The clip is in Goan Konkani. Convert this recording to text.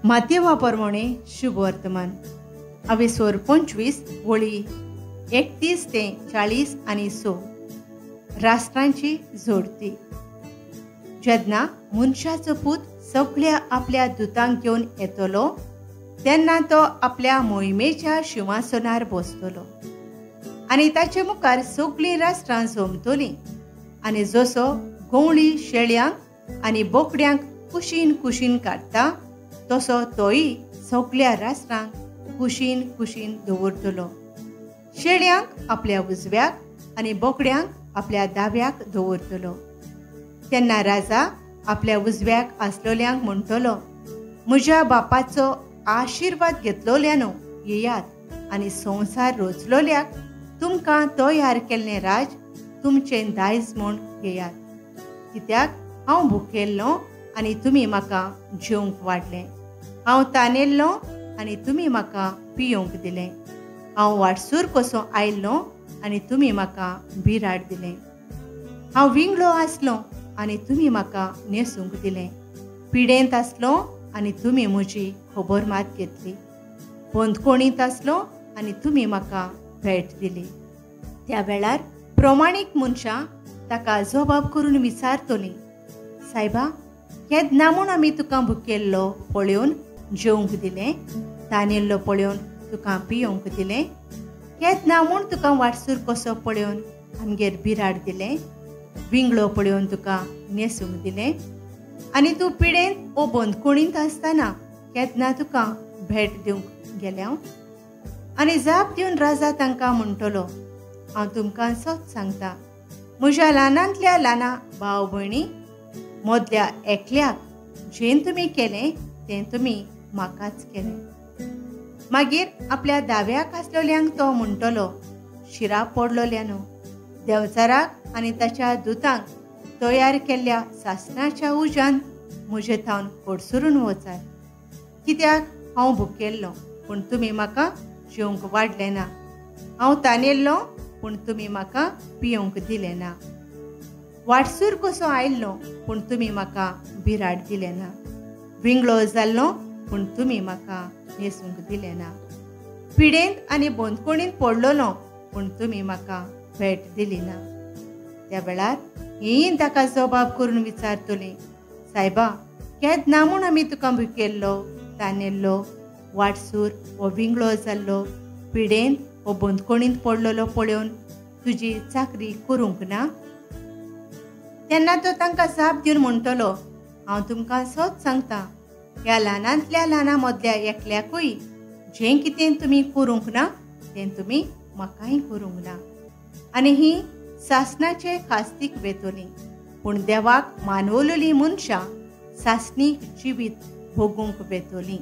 मातेवा प्रमाणे शुभ वर्तमान अवेसोर 25 वळी 31 ते 40 आनी 6. राष्ट्रांची जोडती. जेन्ना मनशाचो पूत सगळ्या आपल्या दुतांक घेवन येतलो तेन्ना तो आपल्या मोहिमेच्या शिंवासनार बसतलो आनी ताचे मुखार सगळीं राष्ट्रां जमतलीं आनी जसो गवळी शेळ्यांक आनी बोकड्यांक कुशीन कुशीन काडटा तसो तोय सगळ्या राष्ट्रांक कुशीन कुशीन दवरतलो. शेळ्यांक आपल्या उजव्याक आनी बोकड्यांक आपल्या दाव्याक दवरतलो. तेन्ना राजा आपल्या उजव्याक आसलोल्यांक म्हणटलो, म्हज्या बापाचो आशिर्वाद घेतलोल्यानो येयात आनी संवसार रचलोल्याक तुमकां तयार केल्लें राज तुमचें दायज म्हूण घेयात. कित्याक हांव भुकेल्लो आनी तुमी म्हाका जेवंक वाडलें, हांव तानेल्लो आनी तुमी म्हाका पियोवंक दिलें, हांव वाटसूर कसो आयल्लो आनी तुमी म्हाका बिराड दिलें, हांव विंगळो आसलो आनी तुमी म्हाका न्हेसूंक दिलें, पिडेंत आसलो आनी तुमी म्हजी खबर मात घेतली, बंदखणींत आसलो आनी तुमी म्हाका भेट दिली. त्या वेळार प्रमाणीक मनशां ताका जबाब करून विचारतलीं, सायबा केन्ना म्हूण आमी तुका भुकेल्लो पळोवन जेवंक दिलें, तानेल्लो पळोवन तुका पियोवंक दिलें, केन्ना म्हूण तुका वाटसूर कसो पळोवन आमगेर बिराड दिलें, विंगळो पळोवन तुका न्हेसूंक दिलें आनी तूं पिडेंत ओ बंदखणींत आसतना केन्ना तुका भेट दिवंक गेल्या? आनी जाप दिवन राजा तांकां म्हणटलो, हांव तुमकां सत सांगता, म्हज्या ल्हानांतल्या ल्हाना भाव भयणी मदल्या एकल्याक जें तुमी केलें तें तुमी म्हाकाच केलें. मागीर आपल्या दाव्याक आसलोल्यांक तो म्हणटलो, शिराप पडलोल्यानो, देवचाराक आनी ताच्या दुतांक तयार केल्ल्या सासणाच्या उज्यान म्हजे थावन कडसरून वचात. कित्याक हांव भुकेल्लो पूण तुमी म्हाका जेवंक वाडलें ना, हांव तानेल्लो पूण तुमी म्हाका पियोवंक दिलें ना, वाटसूर कसो आयल्लो पूण तुमी म्हाका बिराड दिलें ना, विंगळो जाल्लो पूण तुमी म्हाका न्हेसूंक दिलें ना, पिडेंत आनी बंदखणींत पडलोलो पूण तुमी म्हाका भेट दिली ना. त्या वेळार हीं ताका जबाब करून विचारतलीं, सायबा केन्ना म्हूण आमी तुका भुकेल्लो, तानेल्लो, वाटसूर वो विंगळो जाल्लो, पिडेंत वो बंदखणींत पडलोलो पळोवन तुजी चाकरी करूंक ना? तेन्ना तो तांकां जाप दिवन म्हणटलो, हांव तुमकां सत सांगता, ह्या ल्हानांतल्या ल्हाना मदल्या एकल्याकूय जें कितें तुमी करूंक ना तें तुमी म्हाकाय करूंक ना. आनी ही सासणाचे खास्तीक वेतली, पूण देवाक मानवलेली मनशां सासणीक जिवीत भोगूंक वेतली.